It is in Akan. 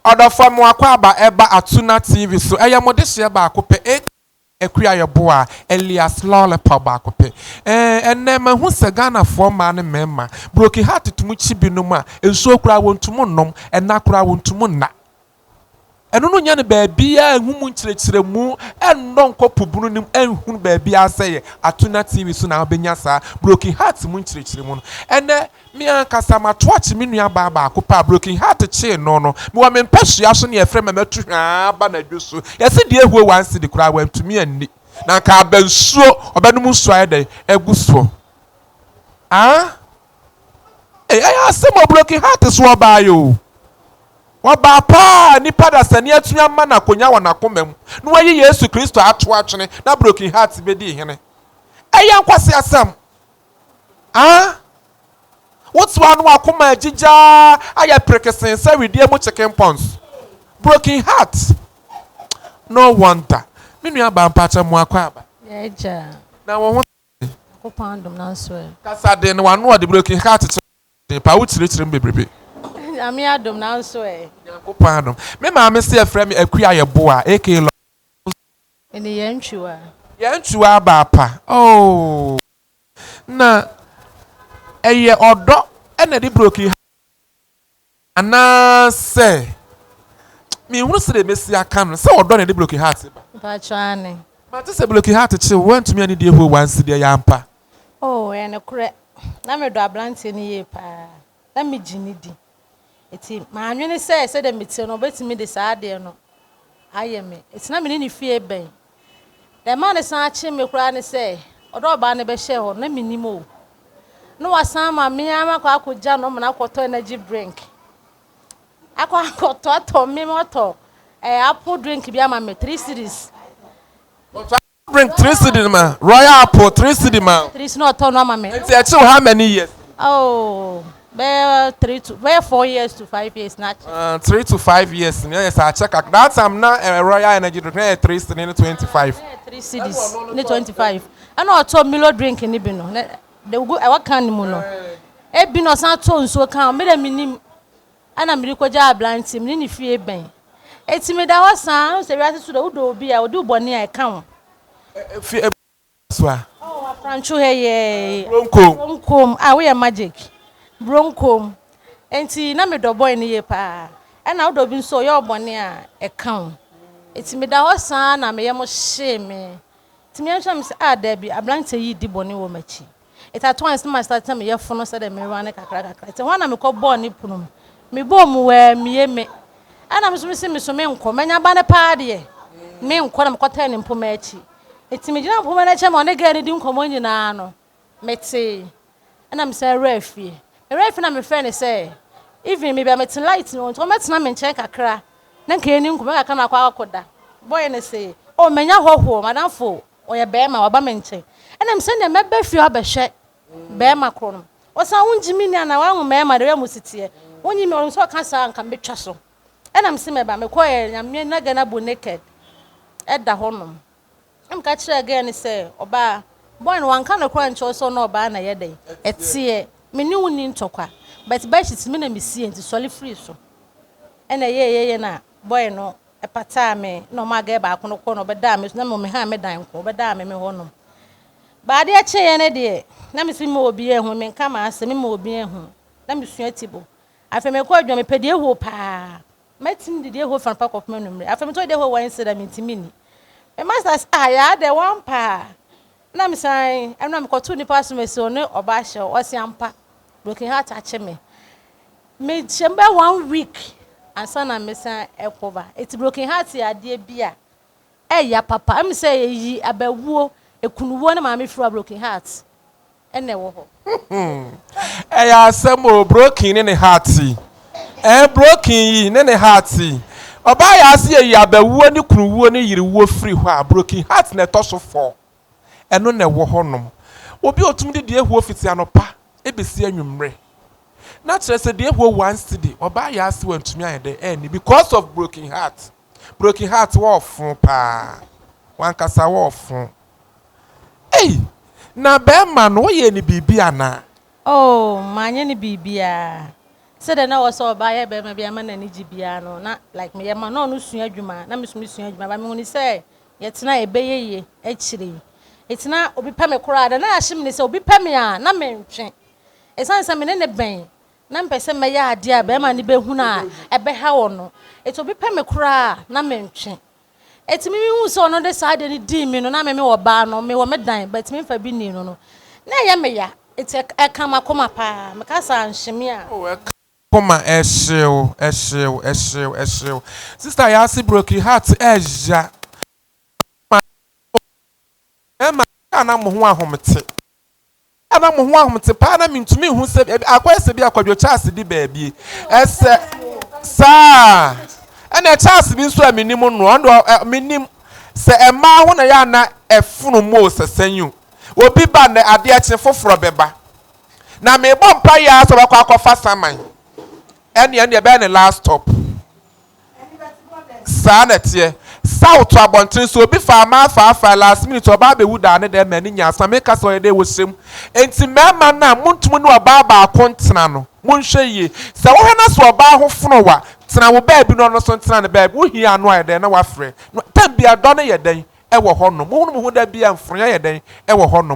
Ɔdɔfoɔ mo akwaaba ɛba Atuna TV so. Ɛyɛ mo dehyeɛ baako pɛ, aka Akua Yeboah Elias Lollipop baako pɛ. Ɛɛ ɛnɛ mahu sɛ Ghanafoɔ mmaa ne mmarima, broken heart tumi kyi binom a, nsuo koraa wɔntum nnom, ɛna koraa wɔntum nna. Ɛno no nyɛ no baabiara nhu mu nkyerɛkyerɛmu, ɛnnɔ nkɔ po bunu no mu ɛnhunu baabiara sɛ yɛ Atuna TV so na wobɛnya saa broken heart mu nkyerɛkyerɛmu no. Ɛnɛ Me ankasa mato akye me nua baa baako pɛ a broken heart kyee no no, mewɔ me mpasua so ne yɛfrɛ me matu hwaa aba n'adwo so. Yɛse deɛ ehue 1 cedi koraa wantumi anni. Na anka aba nsuo, ɔbɛnom nsuo ayɛ dɛn agu so. Ah? Ei, ɛyɛ asɛm o, broken heart so ɔbaa yi o. Ɔbaa paa a nipa dasani atumi ama no akonya wɔ n'akoma mu na wayi Yesu Kristo ato atwene na broken heart bɛdii hene. Ɛyɛ nkwaseasɛm. Ah! Wotoa ano akoma agyigyaa ayɛ perekesee sɛ wedeɛ mu chicken pox. Broken heart. No wonder. Me nua baa mpakyɛ mo akɔ aba. Yɛagya. Na wo ho te. Nyankopɔn adom nanso ɛ. Kasa den na w'ano ɔde broken heart kyerɛ den paa wo kyerɛkyerɛ mu bebrebe. Nyame adom nanso ɛ. Nyankopɔn adom. Me maame se yɛfrɛ me Akua Yeboah aka Lord. Mene yɛn ntwiwa. Yɛn ntwiwa aba apa oh. Na ɛyɛ ɔdɔ na ɛde broken heart anaasɛ menhunu sɛdeɛ mɛsi aka no sɛ ɔdɔ na ɛde broken heart ba. Mpakyɛ aane. Mate sɛ broken heart kye wo woantumi anni deɛ ɛhɔ wansi deɛ ɛyɛ ampa. Oh ɛyɛ nokorɛ na medɔ abranteɛ no yie paa na megye no di Enti mannwene sɛ sɛdeɛ mete no ɔbɛtumi de saa adeɛ no ayɛ me. Enti na me ne ne fie bɛn. Deɛ ɛmaa no san kyee me koraa ne sɛ, ɔde ɔbaa no bɛhyɛɛ hɔ no, na mennim o. Na wasan ama me ara makɔ akɔgya no ma no akɔtɔ energy drink. Akɔ akɔtɔ atɔ me atɔ eh, apple drink bi ama me, 3 cedis. Drink 3 cedi ma Royal Apple 3 cedi ma. 3 cedis na ɔtɔ no ama me. Nti ɛkye wo how many years? Oh, bɛyɛ 3 to bɛyɛ 4 years to 5 years na akyɛ. 3 to 5 years ni ɛyɛ sɛ akyɛ kakra. That time na Royal Energy drink na yɛ 3 cedi ne 25. 3 cedis ne 25 ɛna ɔtɔ Milo drink ni bi no ne de gu ɛwɔ kan ne mu no ebi na ɔsan tɔ nsuo kan mi dɛ mi nim ɛna mi de kɔgya aberante mi ne ne fie bɛn eti mi da hɔ saa ɛna sɛ wiase so de wodɔ obi a odi bɔne a ɛka ho. Fi so a. Oh, Afrancho ha yɛ. Bronkom. Bronkom a woyɛ magic. Bronkom. Nti na medɔ boy no yie paa. Ɛna wodɔ bi nso ɔyɛ ɔbɔne a ɛka ho. Nti meda hɔ saa na meyɛ mo hyee me. Nti me nhwɛ me sɛ, ah, dabi, aberante yi di bɔne wɔ m'akyi. Nti at once na ma start na meyɛ fono sɛ dɛ mewa ne kakra kakra. Nti hɔ na mekɔ bɔɔ ne pono mu. Mebɔɔ mu wɔ mie me. Ɛna me nso me se me so menkɔ. Manya ba ne paa deɛ. Menkɔ na mekɔtɛn ne mpoma akyi. Nti megyina mpoma no akyi ma ɔne girl no di nkɔmmɔ nyinaa no, metee. Ɛna mesan wura fie. Mewura fie na mefrɛ no sɛ, even me bia mete light no nti ɔmmɛtena me nkyɛn kakra na nka yɛni nkɔmmɔ kakra na akɔ akɔda. Boy no se, oh, manya hɔhoɔ, madamfo ɔyɛ bɛrima waba me nkyɛn. Ɛna mesɛ deɛ mɛba fie abɛhwɛ bɛrima korɔ no. Ɔsan wongye me ni anaa wahu mmarima de wɛ mo si teɛ. Wonyi me ɔno sɛ ɔka saa nka metwa so. Ɛna mese mɛba mekɔɛ Nyame na girl no abɔ naked ɛda hɔnom. Na meka kyerɛɛ girl no sɛ ɔbaa boy no wanka no koraa nkyerɛ sɛ ɔno ɔbaa na ɛyɛ dɛn ɛteɛ. Me ne wo ni ntɔkwa but bedsheet me na mesie nti sɔre firi so. Ɛna ɛyɛɛyɛyɛ na boy no ɛpataa me na ɔmaa girl baako no kɔ na ɔbɛdaa me so na me ha me dan ko ɔbɛdaa me me hɔnom. Baadeɛ kyeeɛ no deɛ na mesi ma obi ehu menka m'asɛm me ma obi ehu na mesua tibo. Afei mekɔ adwuma mepɛ deɛ ehuo paa. Mɛtumi de deɛ ehuo fa no pa kɔpem anwummerɛ. Afei metɔ deɛ ehuo wɔn nsa da mentumi nni. Me master sɛ ah yaa dɛ wɔn paa. Na mesan ɛna mekɔto nipa so mesi ɔne ɔbaa hyɛ ɔsi ampa broken heart akye me. Mehyɛ mbɛ one week ansa na mesan ɛkɔ ba. Eti broken heart yɛ adeɛ bi a ɛya papa. Ɛmi sɛ eyi abɛwuo ekunuwuo ne maame firi broken heart ɛna ɛwɔ hɔ. Ɛyɛ asɛm o, broken ne ne heart yi ɛn broken yi ne ne heart yi. Ɔbaa yɛ ase yɛ yi abɛwuo ne kunuwuo ne yerewuo firi hɔ a, broken heart na ɛtɔ so fɔ. Ɛno na ɛwɔ hɔnom. Obi a otumi de deɛ ehuo fiti anɔpa ebesi anwummerɛ na kyerɛ sɛ deɛ ehuo 1 cedi ɔbaa yɛ ase wantumi ayɛ dɛ ɛnni because of broken heart. Broken heart wɔɔfo paa wankasa wɔɔfo. Ei, na bɛrima no woyɛ ne biribi anaa? Oh, manyɛ ne biribiara. Sɛdeɛ na ɛwɔ sɛ ɔbaa yɛ barima bi ama n'ani gye biara no, na like meyɛ ma na ɔno sua adwuma, na me nso mesua adwuma. But mehu ne sɛ yɛtena a ɛbɛyɛ yie akyire yi. Nti na obi pɛ me koraa deɛ na ahye me ne sɛ obi pɛ me a na mentwe. Ɛsiane sɛ me ne no bɛn na mepɛ sɛ mɛyɛ adeɛ a barima no bɛhunu a ɛbɛha ɔno. Nti obi pɛ me koraa a na mentwe. Enti me mehuu sɛ ɔno de saa adeɛ no dii me no, na me mewɔ baa no, mewɔ me dan, but memfa bi nnii no no, na ɛyɛ me ya. Enti ɛka m'akoma paa. Meka sɛ anhye me a. Oh, ɛka m'akoma, ɛhye wo, ɛhye wo, ɛhye wo, ɛhye wo. Sister Yaase broken heart ɛya. Mmarima, ɛyɛ a na mo ho ahomete. Ɛyɛ a na mo ho ahomete paa na mintumi nhu sɛ ebi akɔyɛ sɛ bi a Kwadwo Charles di baabi. Ɛsɛ saa. Ɛna Charles bi nso a menim no, ɔno deɛ ɔ menim sɛ mmaa ho na ɛyɛ a na ɛfono mu o sɛ sɛn o. Obi ba nnɛ, adeɛ kye foforɔ bɛba. Na mebɔ mpaeɛ ara sɛ ɔbɛkɔ akɔfa saman. Ɛnneɛ ɛnneɛ ɛbɛyɛ ne last stop. Saa na ɛteɛ. South abɔnten so obi faa maa faa faa last minute ɔbaa bɛwu daa ne dɛm ma ani nya asa meka sɛ ɔyɛ dɛ wɔ hyɛm enti mmarima no a montumi ne ɔbaa baako ntena no monhwɛ yie sɛ wohwɛ na sɛ ɔbaa ho fono wa tena wo baabi na ɔno nso ntena ne baabi wohia ano ayɛ dɛn na wafrɛ no tam bia dɔ no yɛ dɛn ɛwɔ hɔ nom mohunu mo ho da bia mfonoeɛ yɛ dɛn ɛwɔ hɔ nom.